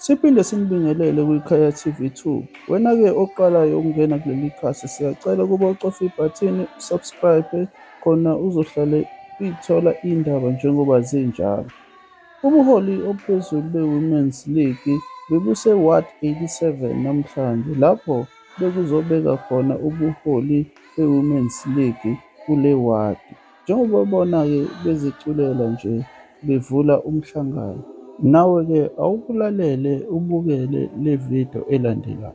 Siphinde sinibingelele kwiKhaya TV 2. Wena-ke oqalayo ukungena kuleli khasi siyacela ukuba ucofe ibhathini usubscribe khona uzohlale uyithola indaba njengoba zinjalo. Ubuholi obuphezulu be-Women's League bebuse-Ward 87 namhlanje lapho bekuzobeka khona ubuholi be-Women's League kule wadi. Njengoba ubona-ke beziculela nje bevula umhlangano. Nawe-ke awukulalele ubukele le video elandelayo.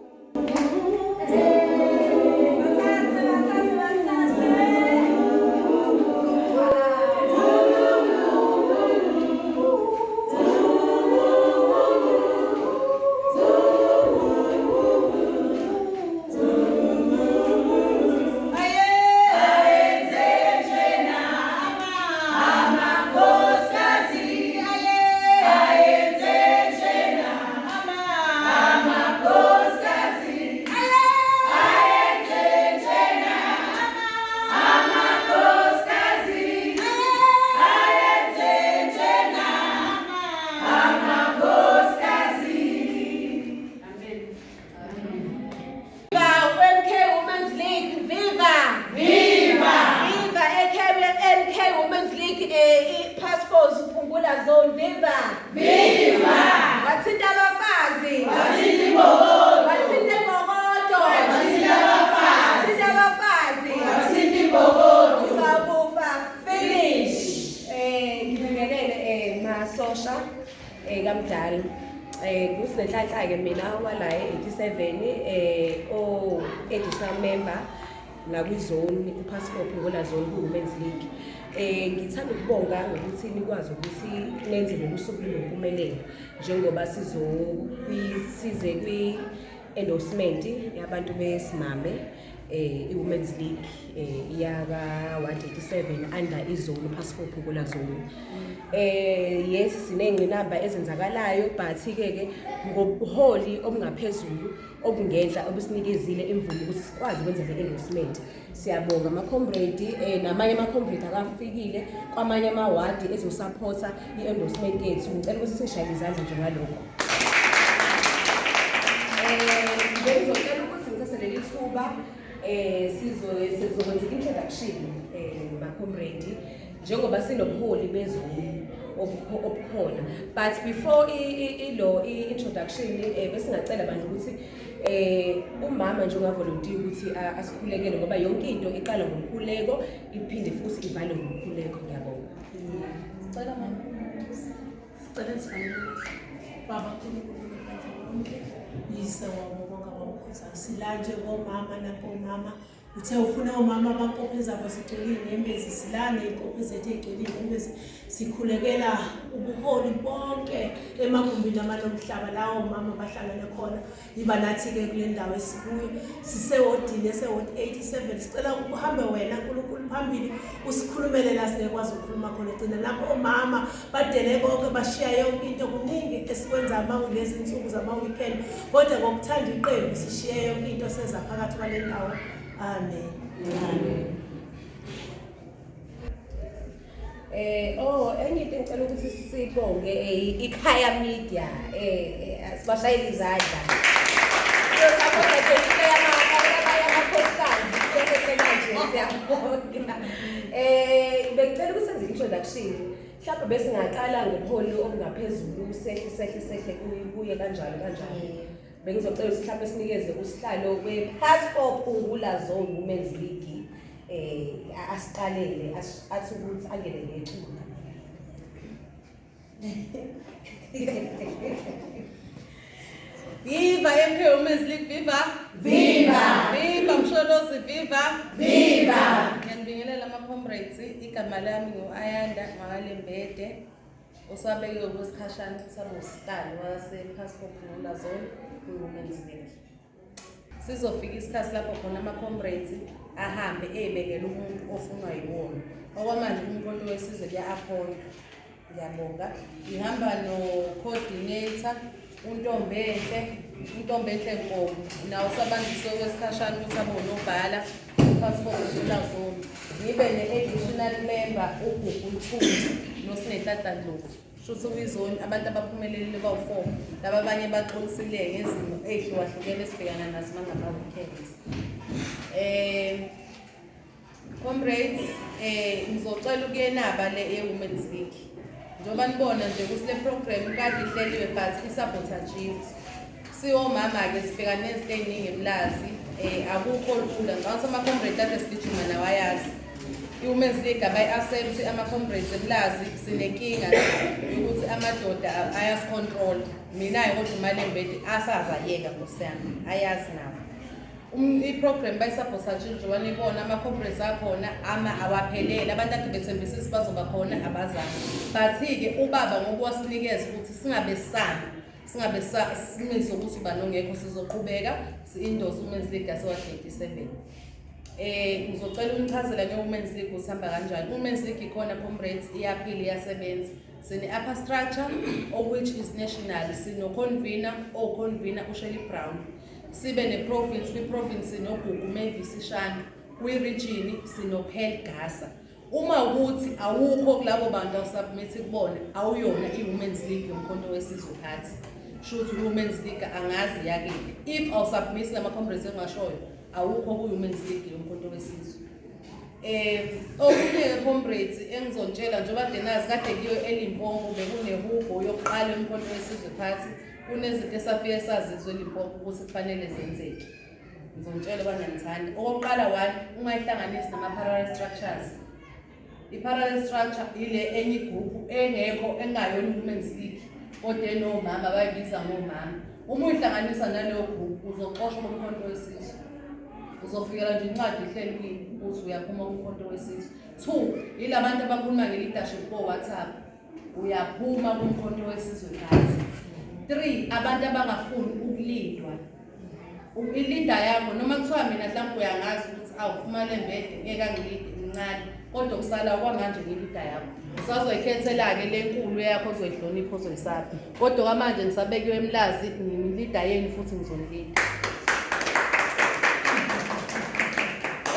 Viva MK Women's League, viva! Viva! Viva MK Women's League, Passports Phungula Zone, viva! Viva! Wathinta abafazi. Wathinta imbokodo. Wathinta imbokodo. Wathinta abafazi. Wathinta abafazi. Wathinta imbokodo. Uzakufa finish. Ngibingelele masosha kamdala. Kusinenhlanhla ke mina wala e-87 o additional member nakwi-zone uPassport Phungula Zone ku-Women's League. Ngithanda ukubonga ngokuthi nikwazi ukuthi nenze lolu suku lunempumelelo njengoba sizo size kwi-endorsement yabantu besimame i-Women's League iyaka 187 under izone uPassport Phungula Zone. Yes, siney'ngqinamba ezenzakalayo but ke ke ngobuholi obungaphezulu obungenhla obusinikezile imvumo ukuthi sikwazi ukwenza le endorsement. Siyabonga ama-comrade namanye ama-comrade akafikile kwamanye amawadi ezosupporta i-endorsement yethu. Ngicela ukuthi sishayele izandla nje ngalokho. Bengizocela ukuthi ngithathe leli thuba sizokwenza i-introduction ma-comrade njengoba sinobuholi bezulu obukhona, but before ilo i-introduction besingacela bandla ukuthi umama nje ungavolontiya ukuthi asikhulekele ngoba yonke into iqala ngomkhuleko iphinde futhi ivale ngomkhuleko. Ngiyabonga. Sicela mama. Sicela sivalele. Baba uNkulunkulu unamandla wonke. Yise wabo bonke abamkhonzayo. Sila nje ngomama nabomama. Uthe ufuna omama abankophe zabo zigcwele iy'nyembezi, sila ney'nkophe zethu ey'gcwele iy'nyembezi. Sikhulekela ubuholi bonke emagumbini amanomhlaba la omama bahlangene khona. Yiba nathi-ke kule ndawo esikuyo. Sisewodini esewodi 87. Sicela uhambe wena Nkulunkulu phambili usikhulumele la singekwazi ukukhuluma khona. Gcina lapho omama badele konke bashiya yonke into. Kuningi esikwenza kulezi nsuku zama-weekend, kodwa ngokuthanda iqembu sishiye yonke into seza phakathi kwale ndawo. Amen. Oh, enye into engicela ukuthi sibonge iKhaya Media, sibashayele izandla. Siyabonga nje into yamakhosikazi kanje, siyabonga. Bengicela ukuthi senze introduction. Mhlawumbe besingaqala ngobuholi obungaphezulu sehle sehle sehle kuye kanjalo kanjalo. Bengizocela ukuthi mhlawumbe sinikeze usihlalo we-Passport Phungula Zone Women's League asiqalele athi ukuthi angene ngeculo. Viva MK Women's League, viva! Viva! Viva Msholozi, viva! Viva! Ngiyanibingelela ama-comrades, igama lami ngu-Ayanda Makalembede, osabekiwe kwesikhashana ukuthi usihlalo wase-Passport Phungula Zone kwi-Women's League. Sizofika isikhathi lapho khona ama-comrades ahambe ey'bekele umuntu ofunwa yiwona. Okwamanje uMkhonto weSizwe kuya-appointwa. Ngiyabonga. Ngihamba no-coordinator uNtombenhle, uNtombenhle Nkomo. Nawo usabambiswe kwesikhashana ukuthi abe unobhala passport Phungula Zone. Ngibe ne-additional member uGugu Ntuli noSinenhlanhla Ndlovu. Shuthi kwizoni abantu abaphumelelile bawu-4, laba abanye baxolisile ngezimo ey'hlukahlukene esibhekana nazo mangama-weekends. Comrades, ngizocela ukuyenaba le ye-Women's League. Njengoba nibona nje ukuthi le program kade ihleliwe but isabotajiwe. Siwomama-ke sibhekane nezinto ey'ningi eMlazi, akukho lula. Ngicabanga ukuthi ama-comrades ade sigijima nawo ayazi. I-Women's League abayi-accept ama-comrades eMlazi, sinenkinga yokuthi amadoda ayasicontrol. Mina-ke kodwa uMalembede asazayeka nkosi yami, ayazi nawo. I-program bayisabhosaje njengoba nibona ama-comrades akhona ama awaphelele, abantu ade bethembisa ukuthi bazoba khona abazange. But-ke ubaba ngoba wasinikeza ukuthi singabe sami, singabe simise ukuthi ubani ongekho, sizoqhubeka si-endorse Women's League yase-ward 87. Ngizocela unichazela nge-Women's League ukuthi hamba kanjani. Women's League ikhona comrades, iyaphila, iyasebenza. Sine-upper structure of which is national, sino-convener, o-convener uShirley Brown. Sibe ne-province, kwi-province sinoGugu Mavis Shandu, kwi-region sinoPearl Gasa. Uma ukuthi awukho kulabo bantu awusubmit kubona, awuyona i-Women's League yoMkhonto weSizwe Party. Shuthi i-Women's League angazi yakephi. If awusubmit lama comrades engashoyo, awukho ku-Women's League yoMkhonto weSizwe. Okunye comrades engizontshela njengoba denazi kade kuyo eLimpopo bekunehubo yokuqala yoMkhonto weSizwe Party, kunezinto esafike sazizwe eLimpopo ukuthi kufanele zenzeke. Ngizontshela uba ngiyanithanda. Okokuqala, one, ungayihlanganisi nama-parallel structures. I-parallel structure ile enye igruphu engekho engayona i-Women's League kodwa enomama bayibiza ngomama. Uma uyihlanganisa naleyo group uzoxoshwa kuMkhonto weSizwe. Uzofikela nje incwadi ihleli kini ukuthi uyaphuma kuMkhonto weSizwe. 2, yilabantu abakhuluma nge-leadership ko-WhatsApp, uyaphuma kuMkhonto weSizwe Party. 3, abantu abangafuni ukulidwa. I-leader yakho noma kuthiwa mina mhlawumbe uyangazi ukuthi awu uMalembede ngeke angilide mncane, kodwa kusala kwamanje ngi-leader yakho. Usazoyikhethela-ke le nkulu yakho ozoyihlonipha ozoyisaba, kodwa kwamanje ngisabekiwe eMlazi, ngi-leader yenu futhi ngizonilida.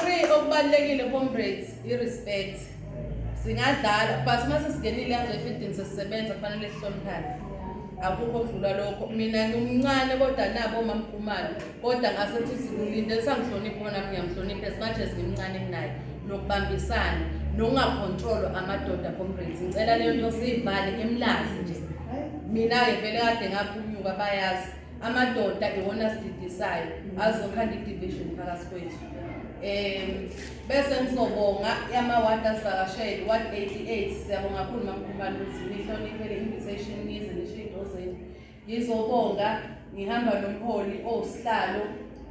3, okubalulekile comrades, i-respect. Singadlala but uma sesingenile kanje efieldini sesisebenza kufanele sihloniphane, akukho okudlula lokho. Mina ngimncane kodwa nabo omamkhumalo, kodwa ngase futhi ngilinde sangihlonipha bona ngiyamhlonipha as much as ngimncane kunaye. Nokubambisana nokungacontrolwa amadoda comrades, ngicela leyo nto siyivale eMlazi nje. Mina-ke vele kade ngaphunyuka, bayazi amadoda iwona sididisayo azokhanda i-division phakathi kwethu. Bese ngizobonga yamawadi asivakashele, ward 88. Siyabonga kakhulu mamkhumalo ukuthi nihloniphe le invitation nize nisho iy'nto zenu. Ngizobonga ngihamba nomholi owusihlalo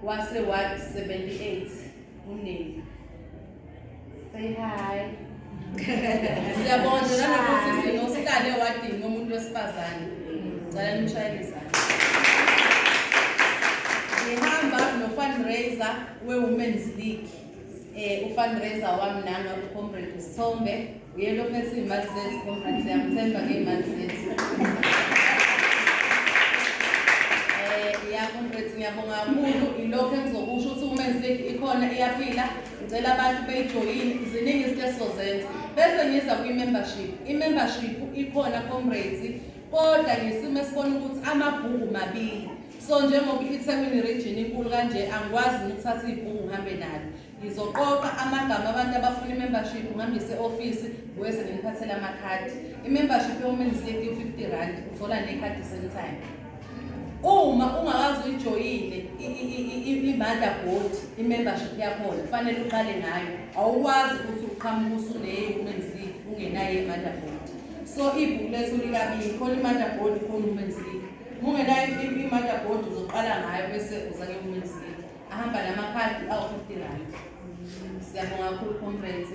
wase-ward 78 uNeli. Say hi. Siyabonga nje nanokuthi sinosihlalo ewadini womuntu wesifazane. Ngicela nimshayele izandla. Ngihamba no-fundraiser we-Women's League. U-fundraiser wami nanga uComrade Sithombe, uye lo phethe iy'mali zethu comrades, siyamthemba ngey'mali zethu. Ya comrades, ngiyabonga kakhulu. Ilokho engizokusho ukuthi Women's League ikhona iyaphila. Ngicela abantu beyijoyine, ziningi izinto esizozenza. Bese ngiza kwi-membership. I-membership ikhona comrades, kodwa ngesimo esibona ukuthi amabhuku mabili. So njengoba iThekwini region inkulu kanje, angikwazi ukuthatha ibhuku ngihambe nalo. Ngizoqoqa amagama abantu abafuna i-membership ngihambise e-ofisi, bese nginiphathele amakhadi. I-membership ye-Women's League iwu-50 rand, uthola nekhadi same time. Uma ungakaze uyijoyine i-mother board, i-membership yakhona kufanele uqale ngayo. Awukwazi ukuthi uqhamuke usune-Women's League ungenayo i-mother board. So ibhuku lethu likabili, khona i-mother board, khona i-Women's League. Uma ungenayo i-mother board uzoqala ngayo bese uza ke-Women's League. Ahamba namakhadi awu-50 rand. Siyabonga kakhulu comrades.